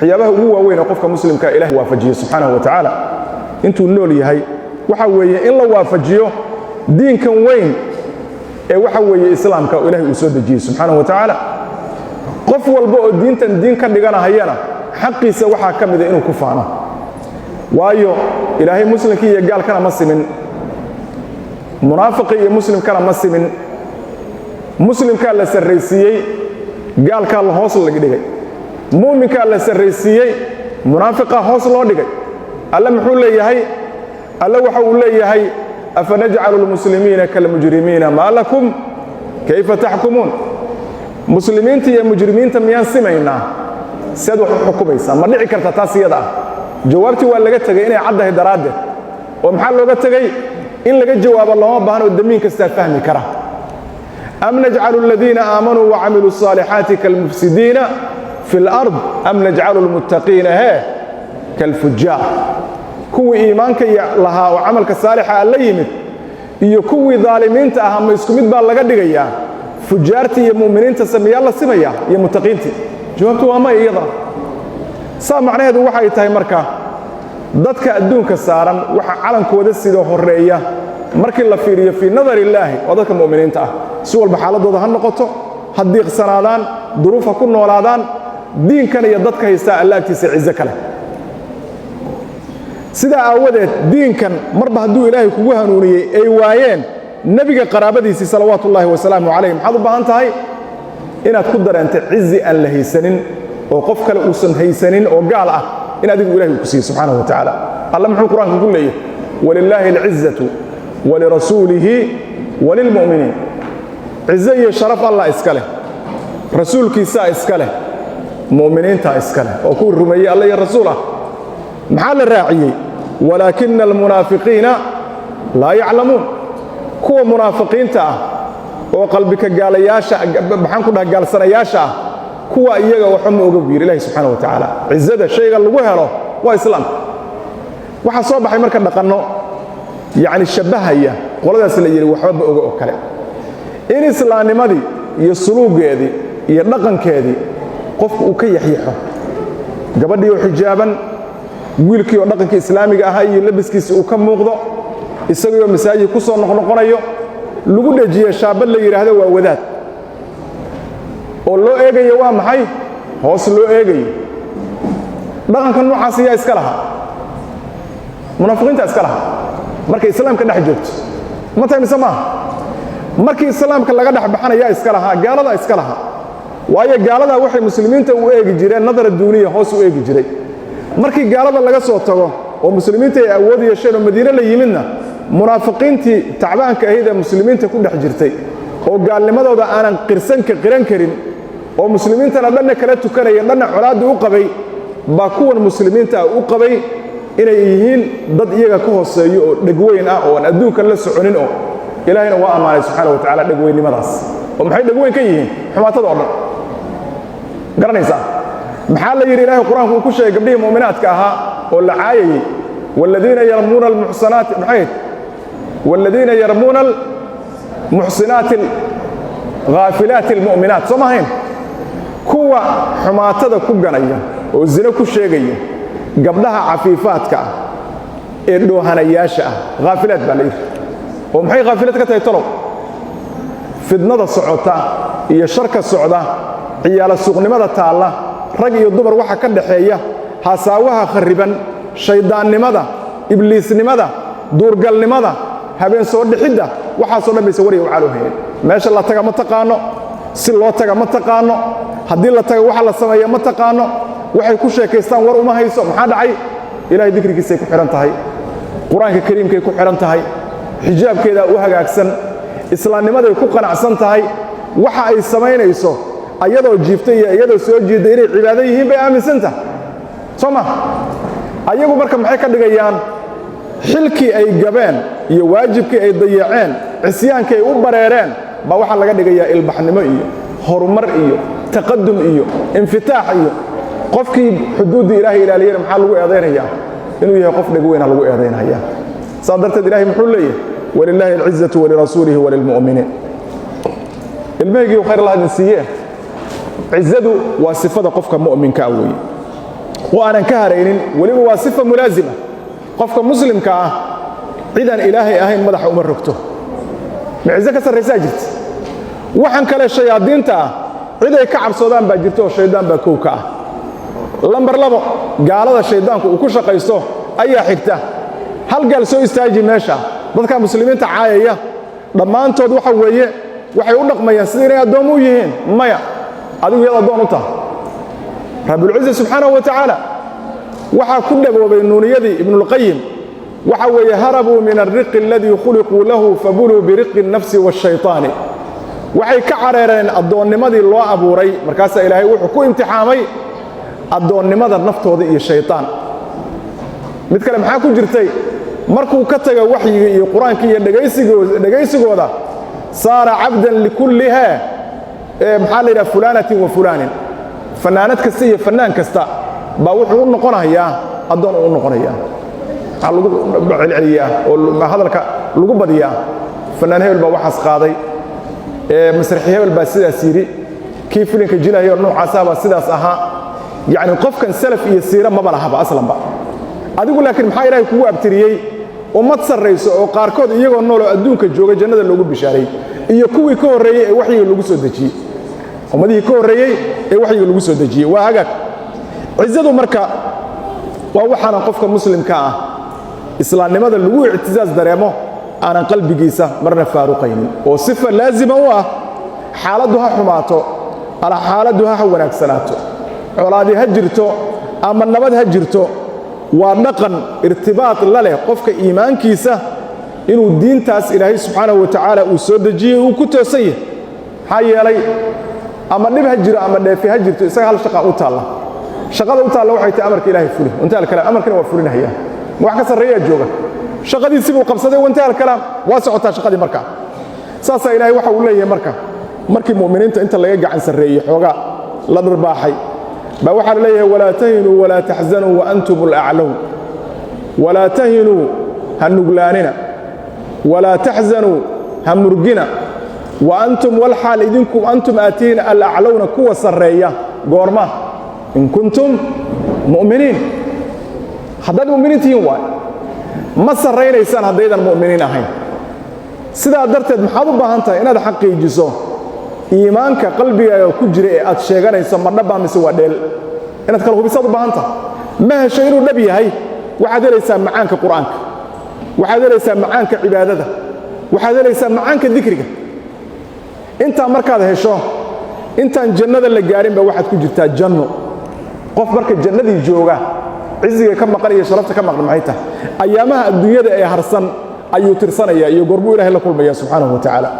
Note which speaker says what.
Speaker 1: Waxyaabaha ugu waaweyn ee qofka muslimka Ilahay waafajiyo subxaanahu wa tacaala intuu nool yahay waxa weeye in la waafajiyo diinkan weyn ee waxa weeye islaamka oo Ilahay uu soo dejiyey subxaanahu wa tacaala. Qof walba oo diintan diin ka dhiganahayana xaqiisa waxaa ka mida inuu ku faano, waayo Ilaahay muslimkii iyo gaalkana ma simin, munaafiqii iyo muslimkana ma simin. Muslimkaa la sarraysiiyey, gaalkaa la hoos laga dhigay. Mu'minkaa la sarraysiiyey, munaafiqaa hoos loo dhigay. Alle muxuu leeyahay? Alle waxa uu leeyahay: "Afanajcalu lmuslimiina kalmujrimiina, maa lakum kayfa taxkumuun?" Muslimiinta iyo mujrimiinta miyaan simaynaa? Seed wax u xukumaysaa? Ma dhici karta taas iyada ah? Jawaabtii waa laga tegey inay caddahay daraaddeed. Oo maxaa looga tegey? In laga jawaabo looma baahno, oo damiin kastaa fahmi kara. Am najcalu aladiina aamanuu wacamiluu الصaalixaati kalmufsidiina fi اlard, am najcalu lmuttaqiina hee kalfujaar? Kuwii iimaanka lahaa oo camalka saalixa a la yimid iyo kuwii daalimiinta ahaa ma isku mid baa laga dhigayaa? Fujaartii iyo mu'miniintase miyaa la simayaa iyo muttaqiintii? Jawaabtu waa may iyadana. Saa macnaheedu waxay tahay, marka dadka adduunka saaran waxa calankooda sida horreeya markii la fiiriyo fii nadar illaahi waa dadka mu'miniinta ah. Si walba xaaladooda ha noqoto, ha diiqsanaadaan, duruuf ha ku noolaadaan, diinkan iyo dadka haystaa Alla agtiisa cizo kale. Sidaa aawadeed diinkan marba hadduu Ilaahay kugu hanuuniyey ay waayeen nebiga qaraabadiisii salawaatu ullaahi wasalaamu calayh, maxaad u baahan tahay? Inaad ku dareento cizi aan la haysanin oo qof kale uusan haysanin oo gaal ah in adigu Ilahay uu ku siiyey subxaanahu wa tacaala. Alle muxuu Qur-aanka ku leeyahay? "Walilaahi alcizatu walirasuulihi walilmu'miniin." Cizo iyo sharaf Allah iska leh, rasuulkiisaa iska leh, mu'miniintaa iska leh oo kuwii rumeeyey Alla iyo rasuul ah. Maxaa la raaciyey? "Walaakina almunaafiqiina laa yaclamuun." Kuwa munaafiqiinta ah oo qalbika gaalayaasha, maxaan ku dhaha, gaalsanayaasha ah, kuwa iyaga waxba ma oga, buu yidhi Ilahi subxaana wa tacaala. Cizada shayga lagu helo waa islaamka. Waxaa soo baxay marka dhaqanno yacni shabbahaya qoladaas la yidhi waxba ma oga oo kale, in islaamnimadii iyo suluugeedii iyo dhaqankeedii qofku uu ka yaxyaxo. Gabadhii oo xijaaban, wiilkii oo dhaqankii islaamiga ahaa iyo labiskiisi uu ka muuqdo, isagoo masaajid ku soo noqnoqonayo, lagu dhejiye shaabad la yidhaahdo waa wadaad, oo loo eegayo waa maxay, hoos loo eegayo. Dhaqanka noocaas yaa iska lahaa? Munaafiqiinta iska lahaa markay islaamka dhex joogto. Ma tahay mise maaha? Markii islaamka laga dhex baxana yaa iska lahaa? Gaaladaa iska lahaa. Waayo gaaladaa waxay muslimiinta u eegi jireen nadara duuniya, hoos u eegi jiray. Markii gaalada laga soo tago oo muslimiinta ay awood yeesheen oo Madiine la yimidna, munaafiqiintii tacbaanka ahayd ee muslimiinta ku dhex jirtay oo gaalnimadooda aanan qirsanka qiran karin oo muslimiintana dhanna kala tukanaya, dhanna colaadda u qabay, baa kuwan muslimiinta ah u qabay inay yihiin dad iyaga ka hooseeyo oo dhegweyn ah oo aan adduunkan la soconin. Oo Ilaahayna waa ammaanay subxaana wa tacala dhegweynnimadaas. Oo maxay dhegweyn ka yihiin? Xumaatada oo dhan garanaysaa. Maxaa la yidhi? Ilaahay Qur-aanku uu ku sheegay gabdhihii mu'minaadka ahaa oo la caayayey: "Waaladiina yarmuuna almuxsanaati", maxay? "Waaladiina yarmuuna almuxsinaati alghaafilaati almu'minaat". Soo ma ahayn? Kuwa xumaatada ku ganaya oo zino ku sheegaya gabdhaha cafiifaadka ah ee dhoohanayaasha ah, khaafilaad baa la yidhi. Oo maxay khaafilaad ka tahay tolow? Fidnada socota iyo sharka socda, ciyaala suuqnimada taalla, rag iyo dumar waxa ka dhaxeeya, hasaawaha kharriban, shayddaannimada, ibliisnimada, duurgalnimada, habeen soo dhixidda, waxaasoo dhan bayse warya u caloohayeen. Meesha la taga ma taqaanno, si loo taga ma taqaanno, haddii la taga waxa la sameeya ma taqaanno, waxay ku sheekaystaan war uma hayso. Maxaa dhacay? Ilahay dikrigiisay ku xidhan tahay, Qur-aanka kariimkay ku xidhan tahay, xijaabkeedaa u hagaagsan, islaamnimaday ku qanacsan tahay. Waxa ay samaynayso ayadoo jiifta iyo iyadoo soo jeedda inay cibaado yihiin bay aaminsan tahay. Soo ma? Ayagu marka maxay ka dhigayaan? Xilkii ay gabeen iyo waajibkii ay dayaceen, cisyaankii ay u bareereen, baa waxaa laga dhigayaa ilbaxnimo iyo horumar iyo taqadum iyo infitaax. Iyo qofkii xuduuddii Ilaahay ilaaliyana maxaa lagu eedaynayaa? Inuu yahay qof dhegweyna lagu eedaynaya. Saas darteed Ilahay muxuu leeyahay? "Walilaahi alcizatu walirasuulihi walilmu'miniin." Ilmahaygii, khayr Allah idin siiyee, cizadu waa sifada qofka mu'minka ah weeye. Oo aanan ka haraynin. Weliba waa sifa mulaasima. Qofka muslimka ah cidaan Ilaahay ahayn madaxa uma rogto. Ma cizo ka sarraysaa jirta? Waxaan kale shayaadiinta ah cid ay ka cabsoodaan baa jirta, oo shaydaan baa kow ka ah. Lambar 2, gaalada shayddaanku uu ku shaqaysto ayaa xigta. Hal gaal soo istaaji meesha, dadka muslimiinta caayaya dhammaantood waxa weeye waxay u dhaqmayaan sida inay addoommo u yihiin. Maya, adigu yaad addoon u tahay? Rabbulciza subxaanahu wa tacaala. Waxaa ku dhaboobay nuuniyadii Ibnulqayim, waxa weeye: "Harabuu min alriqi aladii khuliquu lahu, fabuluu biriqi الnafsi waالshayطaani." Waxay ka careereen addoonnimadii loo abuuray, markaasaa Ilaahay wuxuu ku imtixaamay addoonnimada naftooda iyo shayطaan. Mid kale maxaa ku jirtay? Markuu ka taga waxyiga iyo Qur-aanka iyo dhegaysigooda, saara cabdan likulliha, maxaa la yidhaha, fulaanatin wa fulaanin, fannaanad kasta iyo fannaan kasta baa wuxuu u noqonayaa addoon u noqonayaa. Maxaa lagu celceliyaa oo hadalka lagu badiyaa? Fannaan hebel baa waxaas qaaday, masraxi hebel baa sidaas yidhi, kii filinka jilahayo noocaasaa baa sidaas ahaa. Yacni qofkan salaf iyo siira maba lahaba aslanba. Adigu laakiin maxaa Ilaahay kugu abtiriyey? Ummad sarrayso oo qaarkood iyagoo nooloo adduunka jooga jannada loogu bishaaray, iyo kuwii ka horreeyey ee waxyiga lagu soo dejiyey, ummadihii ka horreeyey ee waxyiga lagu soo dejiyey. Waa hagaag. Cizadu marka waa waxaanan qofka muslimka ah islaamnimada lagu ictisaas dareemo aanan qalbigiisa marna faaruqaynin, oo sifa laazima u ah. Xaaladdu ha xumaato ala xaaladdu ha wanaagsanaato, colaadi ha jirto ama nabad ha jirto, waa dhaqan irtibaad la leh qofka iimaankiisa, inuu diintaas Ilaahay subxaanahu wa tacaala uu soo dejiyey uu ku toosan yahay. Maxaa yeelay, ama dhib ha jiro ama dheefi ha jirto, isaga hal shaqa u taalla. Shaqada u taalla waxay tahay amarka Ilaahay fuli, wantaha alkalaam. Amarkana waa fulinahaya. Ma wax ka sarreeyaa jooga? Shaqadiisii buu qabsaday, wantaha alkalaam, waa socotaa shaqadii. Markaa saasaa Ilaahay waxa uu leeyahay, marka markii mu'miniinta inta laga gacan sarreeyey xoogaa la dharbaaxay baa waxaa la leeyahay: "Walaa tahinuu walaa taxzanuu wa antum alaclown." Walaa tahinuu, ha nuglaanina, walaa taxzanuu, ha murgina, wa antum, walxaal idinku, antum aatihiin, alaclowna, kuwa sarreeya. Goorma? In kuntum mu'miniin, haddaad mu'miniin tihiin. Waay, ma sarraynaysaan haddaydan mu'miniin ahayn. Sidaa darteed maxaad u baahan tahay? Inaad xaqiijiso iimaanka qalbigaaga ku jira ee aad sheeganayso, ma dhabbaa mise waa dheel? Inaad kala hubisaad u baahan tahay. Ma hesho inuu dhab yahay, waxaad helaysaa macaanka Qur'aanka, waxaad helaysaa macaanka cibaadada, waxaad helaysaa macaanka dikriga. Intaa markaad hesho, intaan jannada la gaarinba waxaad ku jirtaa janno. Qof marka jannadii jooga, ciziga ka maqan iyo sharafta ka maqan maxay tahay? Ayaamaha adduunyada ee harsan ayuu tirsanayaa iyo gorbuu Ilahay la kulmaya subxaanahu wa tacaala.